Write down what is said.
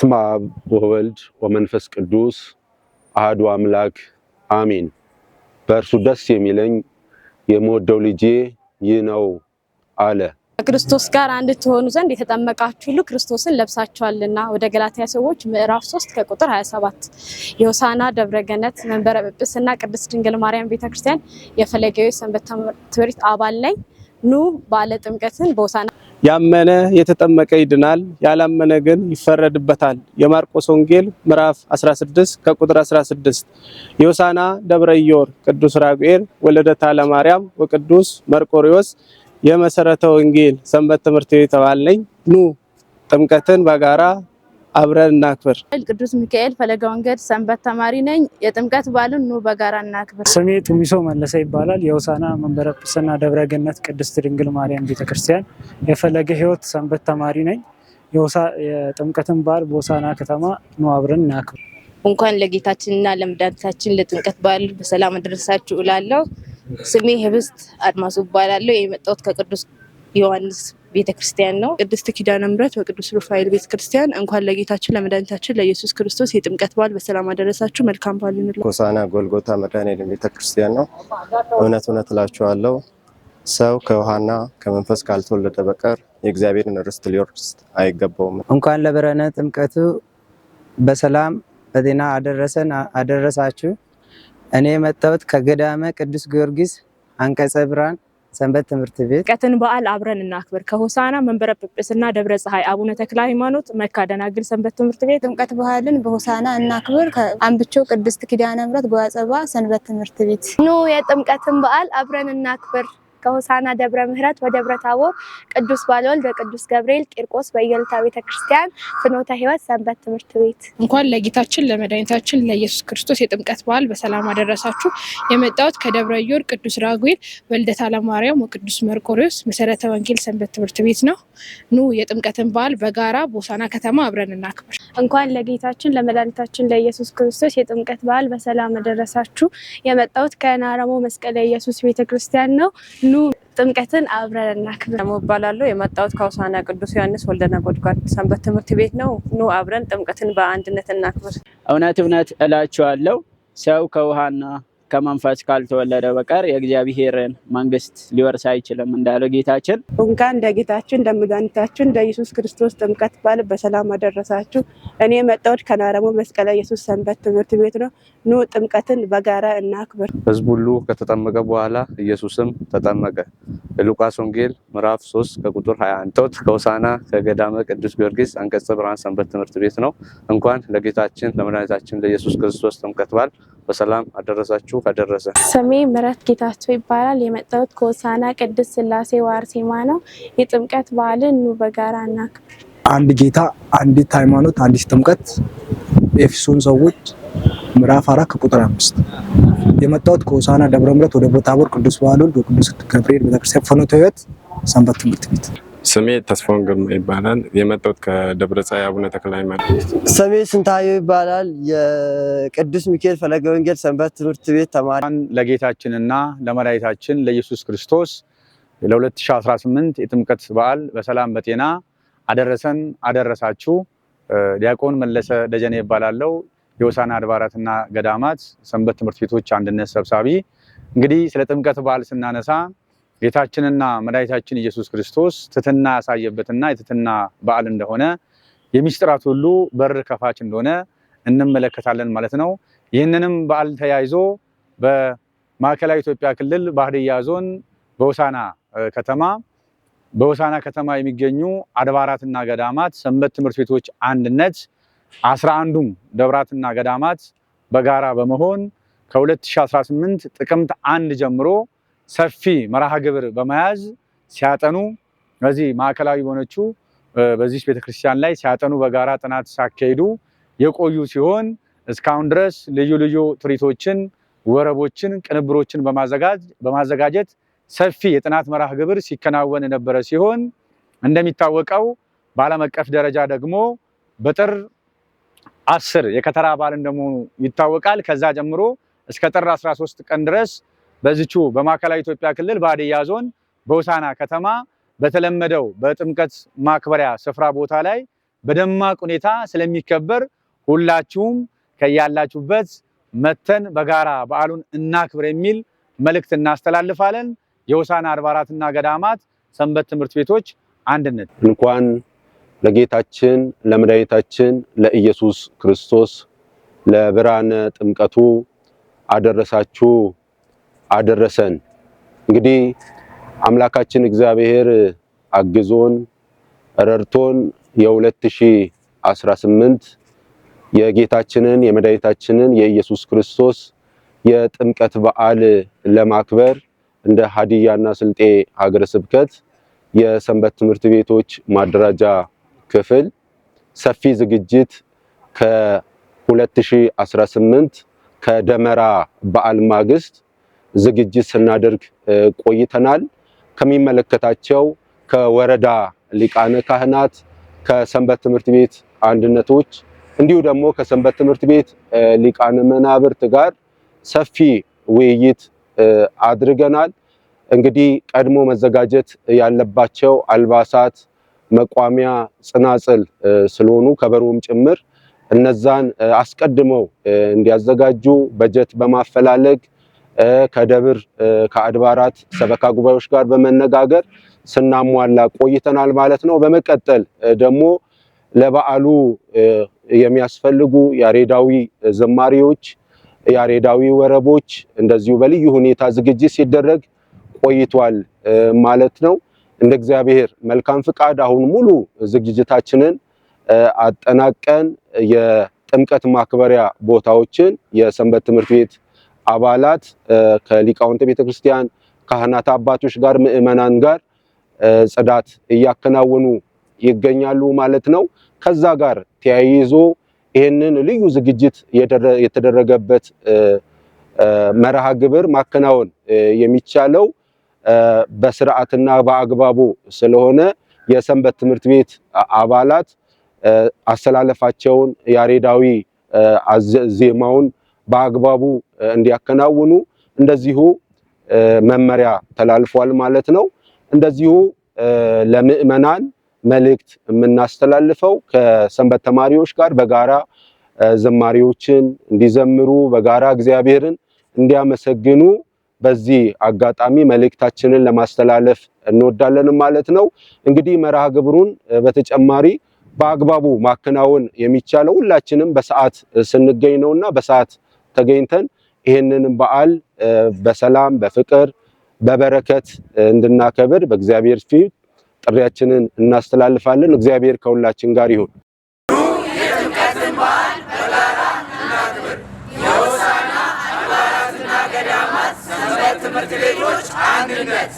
በስመ አብ ወወልድ ወመንፈስ ቅዱስ አሐዱ አምላክ አሜን። በእርሱ ደስ የሚለኝ የምወደው ልጄ ይህ ነው አለ። ከክርስቶስ ጋር አንድ ትሆኑ ዘንድ የተጠመቃችሁ ሁሉ ክርስቶስን ለብሳችኋልና። ወደ ገላትያ ሰዎች ምዕራፍ 3 ከቁጥር 27። የሆሳዕና ደብረ ገነት መንበረ ጵጵስና ቅድስት ድንግል ማርያም ቤተክርስቲያን የፈለገ ሕይወት ሰንበት ትምህርት ቤት አባል ነኝ። ኑ በዓለ ጥምቀትን በሆሳዕና። ያመነ የተጠመቀ ይድናል፣ ያላመነ ግን ይፈረድበታል። የማርቆስ ወንጌል ምዕራፍ 16 ከቁጥር 16። የሆሳዕና ደብረ ኢዮር ቅዱስ ራጉኤል ወልደታ ለማርያም ወቅዱስ መርቆሪዎስ የመሰረተ ወንጌል ሰንበት ትምህርት ቤት አባል ነኝ። ኑ ጥምቀትን በጋራ አብረን እናክብር። ቅዱስ ሚካኤል ፈለገ ወንጌል ሰንበት ተማሪ ነኝ። የጥምቀት በዓልን ኑ በጋራ እናክብር። ስሜ ቱሚሶ መለሰ ይባላል። የሆሳዕና መንበረ ጵጵስና ደብረ ገነት ቅድስት ድንግል ማርያም ቤተክርስቲያን የፈለገ ሕይወት ሰንበት ተማሪ ነኝ። የጥምቀትን በዓል በሆሳዕና ከተማ ኑ አብረን እናክብር። እንኳን ለጌታችንና ለመድኃኒታችን ለጥምቀት በዓል በሰላም አደረሳችሁ እላለሁ። ስሜ ህብስት አድማሱ እባላለሁ። የመጣሁት ከቅዱስ ዮሐንስ ቤተክርስቲያን ነው። ቅድስት ኪዳነ ምሕረት በቅዱስ ሩፋኤል ቤተክርስቲያን እንኳን ለጌታችን ለመድኃኒታችን ለኢየሱስ ክርስቶስ የጥምቀት በዓል በሰላም አደረሳችሁ። መልካም በዓል ይሁንላችሁ። ሆሳዕና ጎልጎታ መድኃኔዓለም ቤተክርስቲያን ነው። እውነት እውነት እላችኋለሁ ሰው ከውሃና ከመንፈስ ካልተወለደ በቀር የእግዚአብሔርን ርስት ሊወርስ አይገባውም። እንኳን ለብርሃነ ጥምቀቱ በሰላም በጤና አደረሰን አደረሳችሁ። እኔ የመጣሁት ከገዳመ ቅዱስ ጊዮርጊስ አንቀጸ ብርሃን ሰንበት ትምህርት ቤት። ጥምቀትን በዓል አብረን እናክብር። ከሆሳዕና መንበረ ጵጵስና ደብረ ፀሐይ አቡነ ተክለ ሃይማኖት መካ ደናግል ሰንበት ትምህርት ቤት። ጥምቀት በዓልን በሆሳዕና እናክብር። ከአምብቾ ቅድስት ኪዳነ ምሕረት ጓጸባ ሰንበት ትምህርት ቤት። ኑ የጥምቀትን በዓል አብረን እናክብር። ከሆሳዕና ደብረ ምሕረት ወደብረ ታቦር ቅዱስ ባለወልድ በቅዱስ ገብርኤል ቂርቆስ በኢየሉታ ቤተክርስቲያን ፍኖተ ሕይወት ሰንበት ትምህርት ቤት። እንኳን ለጌታችን ለመድኃኒታችን ለኢየሱስ ክርስቶስ የጥምቀት በዓል በሰላም አደረሳችሁ። የመጣሁት ከደብረ ኢዮር ቅዱስ ራጉኤል ወልደታ ለማርያም ወቅዱስ መርቆሪዎስ መሰረተ ወንጌል ሰንበት ትምህርት ቤት ነው። ኑ የጥምቀትን በዓል በጋራ በሆሳዕና ከተማ አብረን እናክብር። እንኳን ለጌታችን ለመድኃኒታችን ለኢየሱስ ክርስቶስ የጥምቀት በዓል በሰላም አደረሳችሁ። የመጣሁት ከናረሞ መስቀለ ኢየሱስ ቤተክርስቲያን ነው። ኑ ጥምቀትን አብረን እናክብር። እባላለሁ። የመጣሁት ከሆሳዕና ቅዱስ ዮሐንስ ወልደ ነጎድጓድ ሰንበት ትምህርት ቤት ነው። ኑ አብረን ጥምቀትን በአንድነት እናክብር። እውነት እውነት እላችኋለሁ ሰው ከውሃና ከመንፈስ ካልተወለደ በቀር የእግዚአብሔርን መንግሥት ሊወርስ አይችልም እንዳለው ጌታችን። እንኳን ለጌታችን ለመድኃኒታችን ለኢየሱስ ክርስቶስ ጥምቀት በዓል በሰላም አደረሳችሁ። እኔ የመጣሁት ከናረሞ መስቀለ ኢየሱስ ሰንበት ትምህርት ቤት ነው። ኑ ጥምቀትን በጋራ እናክብር። ሕዝቡ ሁሉ ከተጠመቀ በኋላ ኢየሱስም ተጠመቀ። የሉቃስ ወንጌል ምዕራፍ 3 ከቁጥር 21። ቶት ከሆሳዕና ከገዳመ ቅዱስ ጊዮርጊስ አንቀጸ ብርሃን ሰንበት ትምህርት ቤት ነው። እንኳን ለጌታችን ለመድኃኒታችን ለኢየሱስ ክርስቶስ ጥምቀት በዓል በሰላም አደረሳችሁ አደረሰ። ስሜ ምረት ጌታቸው ይባላል። የመጣሁት ከሆሳዕና ቅድስት ስላሴ ዋርሴማ ነው። የጥምቀት በዓልን ኑ በጋራ እናክብር። አንድ ጌታ፣ አንዲት ሃይማኖት፣ አንዲት ጥምቀት። ኤፌሶን ሰዎች ምዕራፍ 4 ከቁጥር 5። የመጣሁት ከሆሳዕና ደብረ ምሕረት ወደ ደብረ ታቦር ቅዱስ ባልወልድ ወቅዱስ ገብርኤል ቤተክርስቲያን ፍኖተ ሕይወት ሰንበት ትምህርት ቤት። ስሜ ተስፋውን ግርማ ይባላል። የመጣሁት ከደብረ ፀሐይ አቡነ ተክለ ሃይማኖት። ስሜ ስንታየው ይባላል። የቅዱስ ሚካኤል ፈለገ ወንጌል ሰንበት ትምህርት ቤት ተማሪ። ለጌታችንና ለመድኃኒታችን ለኢየሱስ ክርስቶስ ለ2018 የጥምቀት በዓል በሰላም በጤና አደረሰን አደረሳችሁ። ዲያቆን መለሰ ደጀኔ ይባላለው። የሆሳዕና አድባራትና ገዳማት ሰንበት ትምህርት ቤቶች አንድነት ሰብሳቢ። እንግዲህ ስለ ጥምቀት በዓል ስናነሳ ጌታችንና መድኃኒታችን ኢየሱስ ክርስቶስ ትሕትና ያሳየበትና የትሕትና በዓል እንደሆነ፣ የሚስጥራት ሁሉ በር ከፋች እንደሆነ እንመለከታለን ማለት ነው። ይህንንም በዓል ተያይዞ በማዕከላዊ ኢትዮጵያ ክልል በሀዲያ ዞን በሆሳዕና ከተማ በሆሳዕና ከተማ የሚገኙ አድባራትና ገዳማት ሰንበት ትምህርት ቤቶች አንድነት 11ዱም ደብራትና ገዳማት በጋራ በመሆን ከ2018 ጥቅምት 1 ጀምሮ ሰፊ መርሃ ግብር በመያዝ ሲያጠኑ፣ በዚህ ማዕከላዊ በሆነችው በዚህ ቤተክርስቲያን ላይ ሲያጠኑ፣ በጋራ ጥናት ሲያካሂዱ የቆዩ ሲሆን እስካሁን ድረስ ልዩ ልዩ ትርኢቶችን፣ ወረቦችን፣ ቅንብሮችን በማዘጋጀት ሰፊ የጥናት መርሃ ግብር ሲከናወን የነበረ ሲሆን፣ እንደሚታወቀው በዓለም አቀፍ ደረጃ ደግሞ በጥር 10 የከተራ በዓል እንደመሆኑ ይታወቃል። ከዛ ጀምሮ እስከ ጥር 13 ቀን ድረስ በዚቹ በማዕከላዊ ኢትዮጵያ ክልል በሀዲያ ዞን በሆሳዕና ከተማ በተለመደው በጥምቀት ማክበሪያ ስፍራ ቦታ ላይ በደማቅ ሁኔታ ስለሚከበር ሁላችሁም ከያላችሁበት መተን በጋራ በዓሉን እናክብር የሚል መልእክት እናስተላልፋለን። የሆሳዕና አድባራትና ገዳማት ሰንበት ትምህርት ቤቶች አንድነት እንኳን ለጌታችን ለመድኃኒታችን ለኢየሱስ ክርስቶስ ለብርሃነ ጥምቀቱ አደረሳችሁ አደረሰን። እንግዲህ አምላካችን እግዚአብሔር አግዞን ረድቶን የ2018 የጌታችንን የመድኃኒታችንን የኢየሱስ ክርስቶስ የጥምቀት በዓል ለማክበር እንደ ሀዲያና ስልጤ ሀገረ ስብከት የሰንበት ትምህርት ቤቶች ማደራጃ ክፍል ሰፊ ዝግጅት ከ2018 ከደመራ በዓል ማግስት ዝግጅት ስናደርግ ቆይተናል። ከሚመለከታቸው ከወረዳ ሊቃነ ካህናት፣ ከሰንበት ትምህርት ቤት አንድነቶች እንዲሁ ደግሞ ከሰንበት ትምህርት ቤት ሊቃነ መናብርት ጋር ሰፊ ውይይት አድርገናል። እንግዲህ ቀድሞ መዘጋጀት ያለባቸው አልባሳት፣ መቋሚያ፣ ጽናጽል ስለሆኑ ከበሮም ጭምር እነዛን አስቀድመው እንዲያዘጋጁ በጀት በማፈላለግ ከደብር ከአድባራት ሰበካ ጉባኤዎች ጋር በመነጋገር ስናሟላ ቆይተናል ማለት ነው። በመቀጠል ደግሞ ለበዓሉ የሚያስፈልጉ ያሬዳዊ ዘማሪዎች፣ ያሬዳዊ ወረቦች እንደዚሁ በልዩ ሁኔታ ዝግጅት ሲደረግ ቆይቷል ማለት ነው። እንደ እግዚአብሔር መልካም ፍቃድ አሁን ሙሉ ዝግጅታችንን አጠናቀን የጥምቀት ማክበሪያ ቦታዎችን የሰንበት ትምህርት ቤት አባላት ከሊቃውንተ ቤተክርስቲያን ካህናት አባቶች ጋር ምእመናን ጋር ጽዳት እያከናወኑ ይገኛሉ ማለት ነው። ከዛ ጋር ተያይዞ ይህንን ልዩ ዝግጅት የተደረገበት መርሃ ግብር ማከናወን የሚቻለው በስርዓትና በአግባቡ ስለሆነ የሰንበት ትምህርት ቤት አባላት አሰላለፋቸውን ያሬዳዊ ዜማውን በአግባቡ እንዲያከናውኑ እንደዚሁ መመሪያ ተላልፏል ማለት ነው። እንደዚሁ ለምእመናን መልእክት የምናስተላልፈው ከሰንበት ተማሪዎች ጋር በጋራ ዘማሪዎችን እንዲዘምሩ በጋራ እግዚአብሔርን እንዲያመሰግኑ በዚህ አጋጣሚ መልእክታችንን ለማስተላለፍ እንወዳለን ማለት ነው። እንግዲህ መርሃ ግብሩን በተጨማሪ በአግባቡ ማከናወን የሚቻለው ሁላችንም በሰዓት ስንገኝ ነውና በሰዓት ተገኝተን ይህንን በዓል በሰላም በፍቅር በበረከት እንድናከብር በእግዚአብሔር ፊት ጥሪያችንን እናስተላልፋለን። እግዚአብሔር ከሁላችን ጋር ይሁን። የጥምቀትን በዓል በጋራ እናክብር። የሆሳዕና አድባራትና ገዳማት ሰንበት ትምህርት ቤቶች አንድነት።